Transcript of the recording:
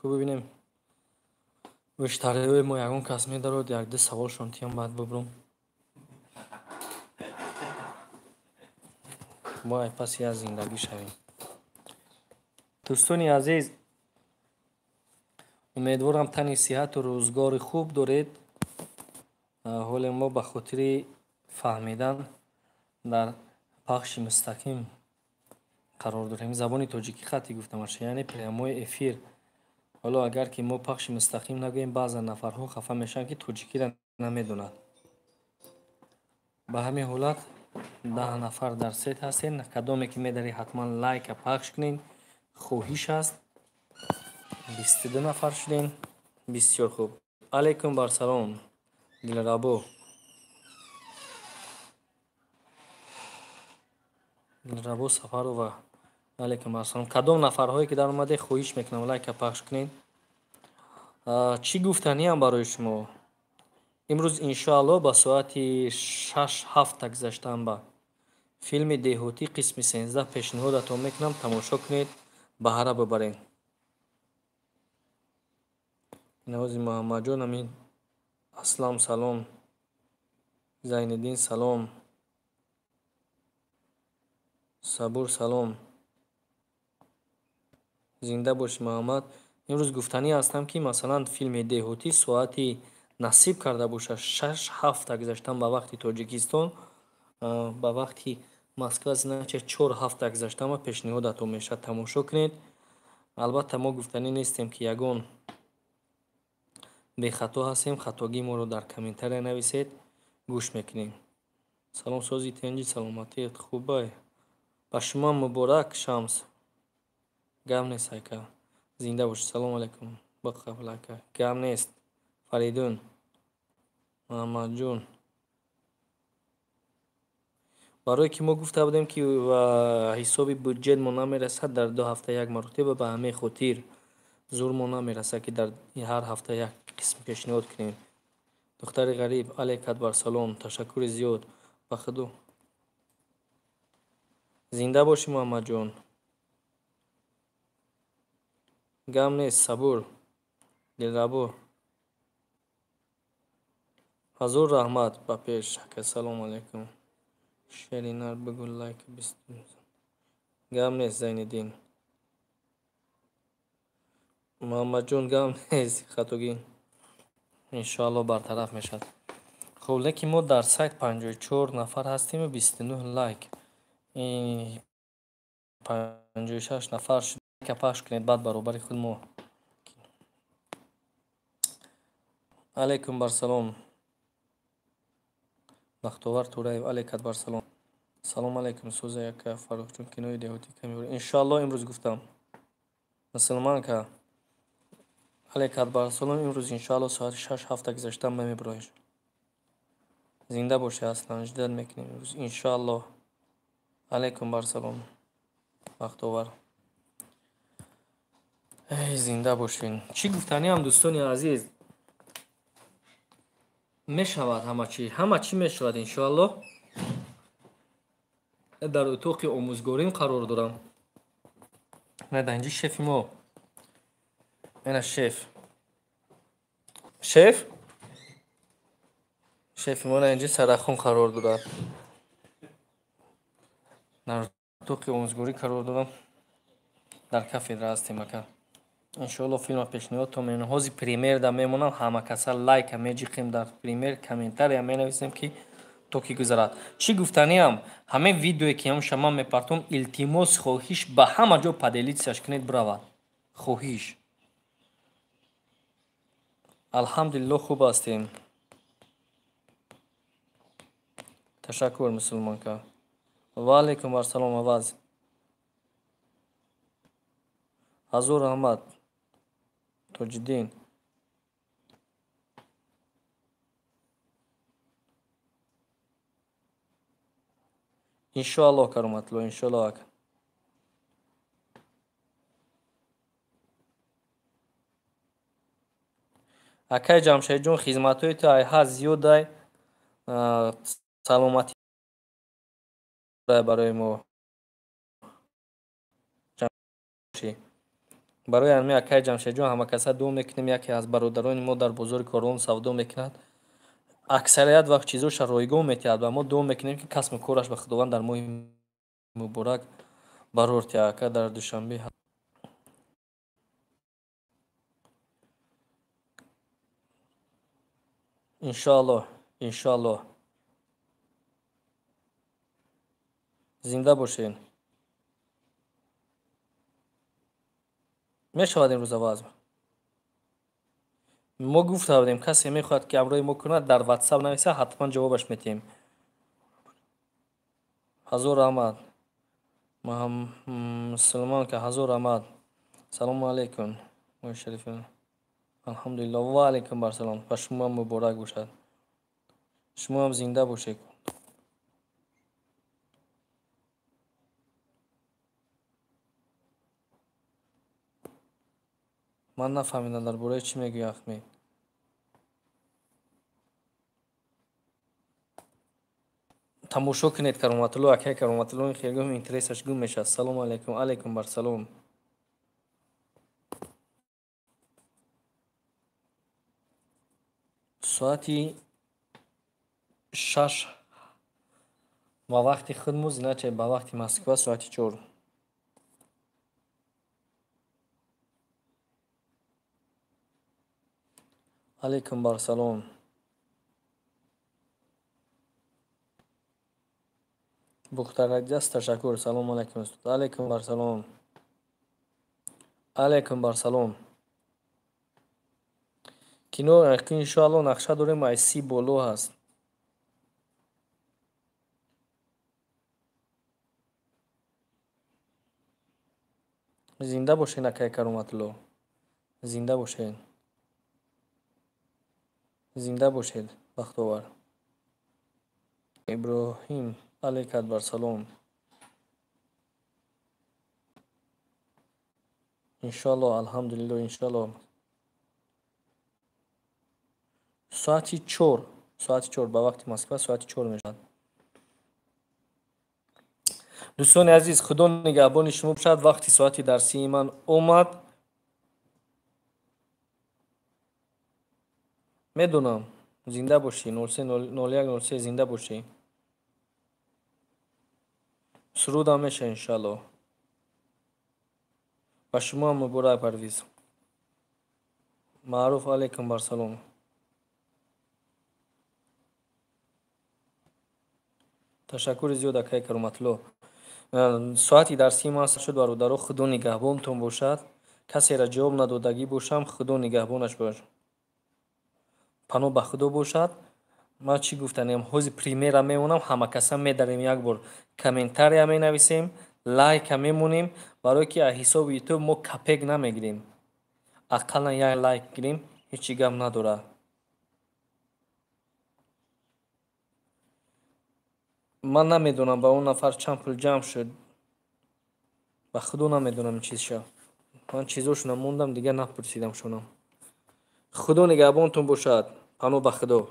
Ку бибинем. Муштариҳои мо ягон кас медарод, як-ду саволшон тиям, баъд бубурам. Мо ай паси аз зиндагӣ шавем. Дӯстони азиз, умедворам тани сиҳату рӯзгори хуб доред. Ҳоле мо ба хотири фаҳмидан дар пахши мустақим қарор дорем. Забони тоҷикӣ хатти гуфтамаша, яъне прямой эфир. Ҳоло агар ки мо пахши мустақим нагӯем, баъзан нафарҳо хафа мешаванд, ки тоҷикиро намедонад. Ба ҳамин ҳолат 10 нафар дар сет ҳастем. Кадоме ки медарӣ, ҳатман лайка пахш кунед. Хоҳиш аст. 22 нафар шудем. Бисёр хуб. Алайкум барсалом. Дилрабо. Дилрабо Сафарова. Алайкум ассалом. Кадом нафарҳое ки дар омаде, хоҳиш мекунам, лайка пахш кунед. Чӣ гуфтаниам барои шумо? Имрӯз иншоалло ба соати 6-7 гузаштан ба филми Деҳотӣ қисми 13 пешниҳодатон мекунам, тамошо кунед, баҳра бибаред. Навози Муҳаммадҷон, амин Аслам салом, Зайниддин салом, Сабур салом. Зинда бошӣ, Муҳаммад. Имрӯз гуфтанӣ ҳастам, ки масалан филми Деҳотӣ соати насиб карда бошад 6-7 гузаштан ба вақти Тоҷикистон, ба вақти Москва значит 4-7 гузаштан ва пешниҳодатон мешавад, тамошо кунед. Албатта мо гуфтанӣ нестем, ки ягон бехато ҳастем. Хатогии моро дар комментария нависед, гӯш мекунем. Салом, сози тенҷи, саломатият хубай. Ба шумо муборак, Шамс. Гап нест, ака. Зинда бошед. Салом алайкум. Бақабл ака. Гап нест. Фаридун. Муҳаммадҷон. Барое ки мо гуфта будем, ки ҳисоби буҷет мо намерасад дар 2 ҳафта як маротиба, ба ҳамин хотир зур мо намерасад, ки дар ҳар ҳафта як қисм пешниҳод кунем. Духтари ғариб, алайкат бар салом, ташаккури зиёд. Ба худо. Зинда бошӣ, Муҳаммадҷон. Гам нест, Сабур. Дилрабо. Ҳазор раҳмат ба пеш, ака. Салом алайкум. Шери нар бигӯ, лайк бист. Гам нест, Зайниддин. Муҳаммадҷон, гам нест, хатогӣ. Иншоалло бартараф мешавад. Хуб, лекин мо дар сайт 54 нафар ҳастему 29 лайк. 56 нафар шуд. Лайка пахш кунед, баъд баробари худ мо. Алайкум барсалом. Бахтовар Тураев, алайкат барсалом. Салом алайкум, сӯза яка Фаррухҷон, кинои Деҳотӣ ками. Иншоалло имрӯз гуфтам. Мусулманка. Алайкат барсалом, имрӯз иншоалло соати 6-7 гузаштан мебироиш. Зинда бошӣ, аслан ждать мекунем имрӯз иншоалло. Алайкум барсалом. Бахтовар. Эй, зинда бошин. Чӣ гуфтаниам, дӯстони азиз? Мешавад ҳама чӣ, ҳама чӣ мешавад иншоалло. Дар утоқи омӯзгорим қарор дорам. На, дар инҷи шефи мо. Ина шеф. Шеф? Шефи мо на инҷи сарахон қарор дорад. Дар утоқи омӯзгорӣ қарор дорам. Дар кафедра ҳастем, ака. Иншоалло филма пешниҳодтон мекунам. Ҳозир премьер да мемонам, ҳама каса лайка меҷиқем дар премьер, комментария менависем, ки то ки гузарад. Чӣ гуфтаниам? Ҳамин видеое ки ҳамша ман мепартом, илтимос, хоҳиш, ба ҳама ҷо поделиться ш кунед, биравад. Хоҳиш. Алҳамдулилло, хуб ҳастем. Ташаккур, мусулмонка. Ва алайкум ассалом, аваз. Ҳазор раҳмат. Тоҷиддин. Иншоалло, Кароматло, иншоалло, ака. Акай Ҷамшедҷон, хизматҳои ту айҳад зиёдай. Саломатӣ барои мо. Барои ҳамин акай Ҷамшедҷон ҳамакаса дуо мекунем, яке аз бародарони мо дар бозори Корвон савдо мекунад. Аксарият вақт чизоша ройгон метиҳад ва мо дуо мекунем, ки касбу кораш ба Худованд дар моҳи муборак барор тиҳад. Ака дар Душанбе иншоаллоҳ, иншоаллоҳ. Зинда бошед. Мешавад имрӯза вазм. Мо гуфта будем, касе мехоҳад, ки ҳамроҳи мо кунад, дар WhatsApp нависа, ҳатман ҷавобаш метиҳем. Ҳазор раҳмат. Мусулмонка, ҳазор раҳмат. Салому алайкум. Моҳи шариф. Алҳамдулиллоҳ. Ва алайкум барсалом. Ба шумо ҳам муборак бошад. Шумо ҳам зинда бошед. Ман нафаҳмидам, дар бораи чӣ мегӯӣ, Ахмед. Тамошо кунед Кароматулло, акай Кароматулло хелгум интересаш гум мешавад. Салому алайкум, алайкум барсалом. Соати 6 ба вақти худмуз, иначе ба вақти Москва соати 4. Алайкум барсалом. Бухтарадяс, ташаккур. Салому алайкум. Алайкум барсалом. Алайкум барсалом. Кино иншоаллоҳ нақша дорем, ай си боло ҳаст. Зинда бошед, акай Кароматулло. Зинда бошед. Зинда бошед, бахтовар. Иброҳим, алайкат барсалом. Иншоаллоҳ, алҳамдулиллоҳ, иншоаллоҳ. Соати 4, соати 4 ба вақти Москва соати 4 мешавад. Дӯстони азиз, Худо нигаҳбони шумо бошад. Вақти соати дарсии ман омад. Медонам, зинда бошӣ, 03 01 03 зинда бошӣ. Сурудам меша иншоаллоҳ. Ба шумо ҳам муборак, Парвиз. Маъруф, алайкум барсалом. Ташаккури зиёд, акай Кароматулло. Соати дарсии ман шуд, бародаро, Худо нигаҳбонтон бошад. Касеро ҷавоб надодагӣ бошам, Худо нигаҳбонаш бошад. Паноҳ ба Худо бошад. Ман чӣ гуфтанем, ҳозир примера мемонам, ҳамакаса медарем як бор комментария менависем, лайка мемонем, барое ки аз ҳисоби ютуб мо капек намегирем. Ақаллан як лайк гирем, ҳеҷ гап надорад. Ман намедонам ба он нафар чанд пул ҷамъ шуд. Ба Худо намедонам ин чизша. Ман чизошона мондам, дигар напурсидам шонам. Худо нигаҳбонтон бошад. Паноҳ ба Худо.